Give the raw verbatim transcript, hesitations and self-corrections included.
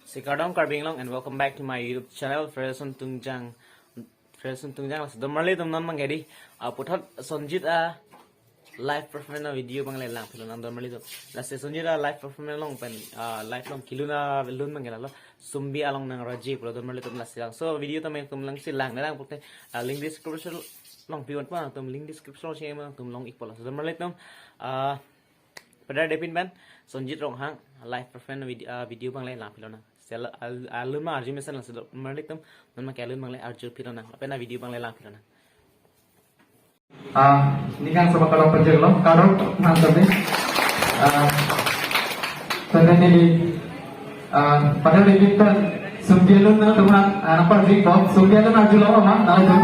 Sikardom Karbi Anglong and welcome back to my YouTube channel, Fredson Tungjang. Fredson Tungjang, lasi don marli atum, non abang ke di, ah, puthot Sonjit a live performance a video abang le langphi lonang don marli atum. Lasi Sonjit a live performance along pen, ah, live along kelun a lun abang ke lalo, Sumbi along nang raji pulo don marli atum, lasi lang. So video tame atum langsi lang, nang pulote, ah, link description along pi-un po, atum link description along si atum long-ikpo, lasi don marli atum, ah, pada depin pen Sonjit Ronghang live performance video, ah, video abang le langphi lonang. Sel al-, alun abang arju mesen, lasi don marli atum, non abang ke alun abang le arjuphi lonang, lapen a video abang le langphi lonang. Ah, neli kan sama kalau pajak lo, karo nang tadi. Ah, tadi neli, ah, pada depin pen Sumbi alun nangtum aphan, ah, nangparju-ikpo, Sumbi alun arju long ma, nangtum.